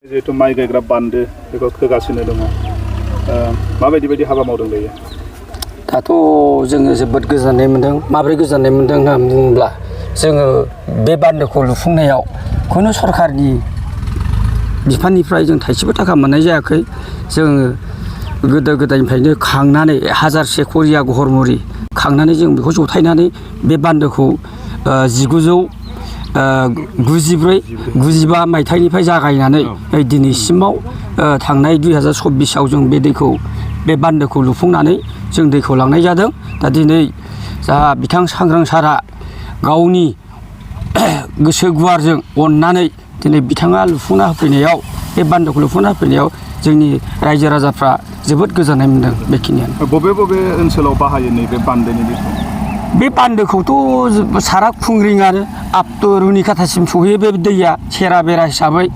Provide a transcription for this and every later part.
जिहेतु माइ गायग्रा बान्दो बेखौ खोगासिनो दङ माबायदि हाबा मावदों दायो? दाथ' जोङो जोबोद गोजोननाय मोन्दों। माबोरै गोजोननाय मोन्दों होनना बुङोब्ला जोङो बे बान्दोखौ लुफुंनायाव खुनु सरखारनि बिफाननिफ्राय जों थाइसेबो थाखा मोननाय जायाखै। जोङो गोदो गोदायनिफ्रायनो खांनानै हाजारसे करिया गहरमुरि खांनानै जों बेखौ जथायनानै बे बान्दोखौ 1994 मायथाइनिफ्राय जागायनानै दिनैसिमाव थांनाय 2024आव जों बे दैखौ बे बान्दोखौ लुफुंनानै जों दैखौ लांनाय जादों। दा दिनै जा बिथां सांग्रां सारा गावनि गोसो गुवारजों अननानै दिनै बिथाङा लुफुंना होफैनायाव बे बान्दोखौ लुफुंना होफैनायाव जोंनि रायजो राजाफ्रा जोबोद गोजोननाय मोन्दों। बेखिनियानो। बबे ओनसोलाव बाहायो नैबे बान्दोनि दैखौ? बे बान्दोखौथ' सारा खुंग्रिङानो आप टु रुनिकाटासिम सहैयो बे दैया सेरा बेरा हिसाबै।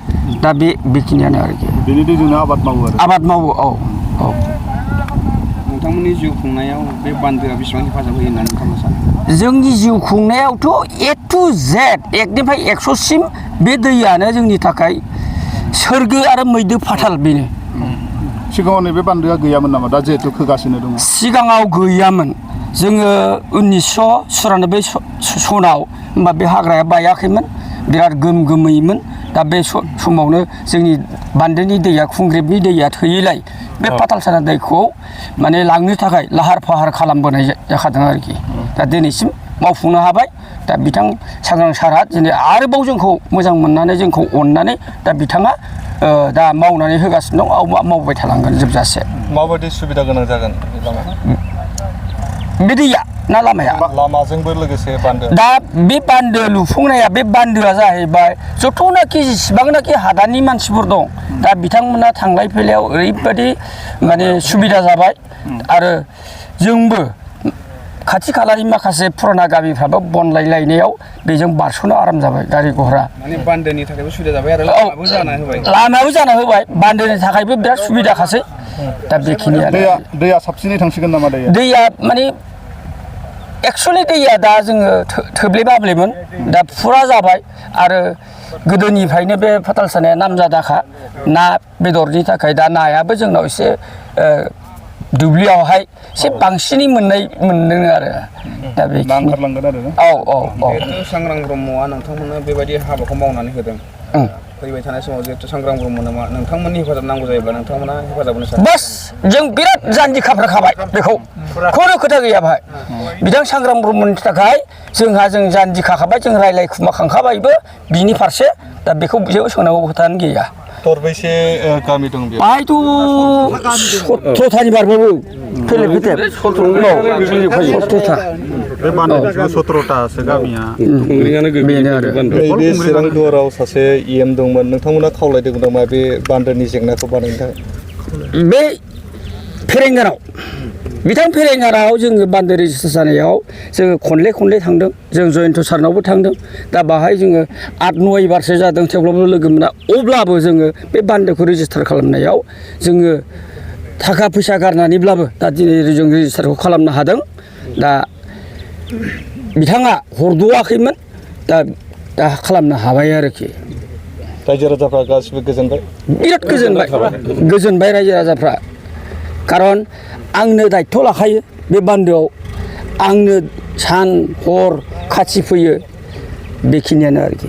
दा बेखिनियानो आरोखि। बेनि दैजोंनो आबाद मावो आरो? आबाद मावो, औ। नोंथांमोननि जिउ खुंनायाव बे बान्दोआ बेसेबां हेफाजाब होयो होननानै नोंथाङा सानो? जोंनि जिउ खुंनायावथ' A to Z एकनिफ्राय 100सिम बे दैयानो जोंनि थाखाय सोरगो आरो मैदो फाथाल बेनो। सिगाङाव नैबे बान्दोआ गैयामोन नामा? दा जिहेतु खोगासिनो दङ। सिगाङाव गैयामोन। जोङो 1994 सनाव होमबा बे हाग्राया बायाखैमोन, बिराद गोमैमोन। दा बे समावनो जोंनि बान्दोनि दैया खुंग्रिबनि दैया थैयैलाय बे फाथालसारा दैखौ माने लांनो थाखाय लाहार फाहार खालामबोनाय जाखादों आरोखि। दा दिनैसिम मावफुंनो हाबाय। दा बिथां सांग्रां सारआ दिनै आरोबाव जोंखौ मोजां मोननानै जोंखौ अननानै दा बिथाङा दा मावनानै होगासिनो दं, मावबाय थालांगोन जोबजासे। माबायदि सुबिदा गोनां जागोन बे दैया ना लामाया? लामाजोंबो लोगोसे बान्दो। दा बे बान्दो लुफुंनाया बे बान्दोआ जाहैबाय जथ'नाखि जेसेबांनाखि हादाननि मानसिफोर दं दा बिथांमोना थांलाय फैलायाव ओरैबायदि माने सुबिदा जाबाय। आरो जोंबो खाथि खालानि माखासे फुराना गामिफ्राबो बनलायलायनायाव बेजों बारस'नो आराम जाबाय गारि घरा। माने बान्दोनि थाखायबो सुबिदा जाबाय आरो लामाबो जाना होबाय। लामायाबो जाना होबाय, बान्दोनि थाखायबो बिराद सुबिदाखासै। दा बेखिनियानो। दैया साबसिनै थांसिगोन नामा? दैया माने एक्सुवेलि दैया दा जोङो थोब्ले माब्लेमोन, दा फुरा जाबाय। आरो गोदोनिफ्रायनो बे फाथालसाराया नामजादाखा ना बेदरनि थाखाय। दा नायाबो जोंनाव एसे दुब्लियावहाय एसे बांसिनै मोनदों आरो। दा बे ओंखारलांगोन आरो। औ। जिहेतु सांग्रां ब्रह्मआ नोंथांमोननो बेबायदि हाबाखौ मावनानै होदों। फैबाय थानाय समाव जिहेतु सांग्रां ब्रह्मनो नोंथांमोननि हेफाजाब नांगौ जायोब्ला नोंथांमोना हेफाजाब होनो सानो? बास जों बिराद जानजि खाफ्राखाबाय बेखौ, खुनु खोथा गैया बाहाय। बिथां सांग्रां ब्रह्मनि थाखाय जों जानजि खाखाबाय, जों रायलाय खुमा खांखाबायबो बिनि फारसे। दा बेखौ जेबो सोंनांगौ खोथायानो गैया। दरबैसे गामि दं बेयाव? बाहायथ' 17थानि बारबाबो फैलेब फैथेब 17था। बे बान्दोआव 17थासो गामिया बेनो आरो। बे चिरां दुवाराव सासे EM दंमोन, नोंथांमोना खावलायदोंमोन नामा बे बान्दोनि जेंनाखौ बानायनो थाखाय? बे फेरेंगानाव बिथां फेरेंगानाव जोङो बान्दो रेजिस्टार जानायाव जोङो खनले थांदों। जों जयन्त सारनावबो थांदों। दा बाहाय जोङो 8-9 बारसो जादों, थेवब्लाबो लोगो मोना। अब्लाबो जोङो बे बान्दोखौ रेजिस्टार खालामनायाव जोङो थाखा फैसा गारनानैब्लाबो दा दिनै जों रेजिस्टारखौ खालामनो हादों। दा बिथाङा हरद'वाखैमोन, दा खालामनो हाबाय आरोखि। रायजो राजाफ्रा गासिबो गोजोनबाय? बिराद गोजोनबाय रायजो राजाफ्रा। खारन आंनो दायथ' लाखायो बे बान्दोआव, आंनो सान हर खाथि फैयो। बेखिनियानो आरोखि।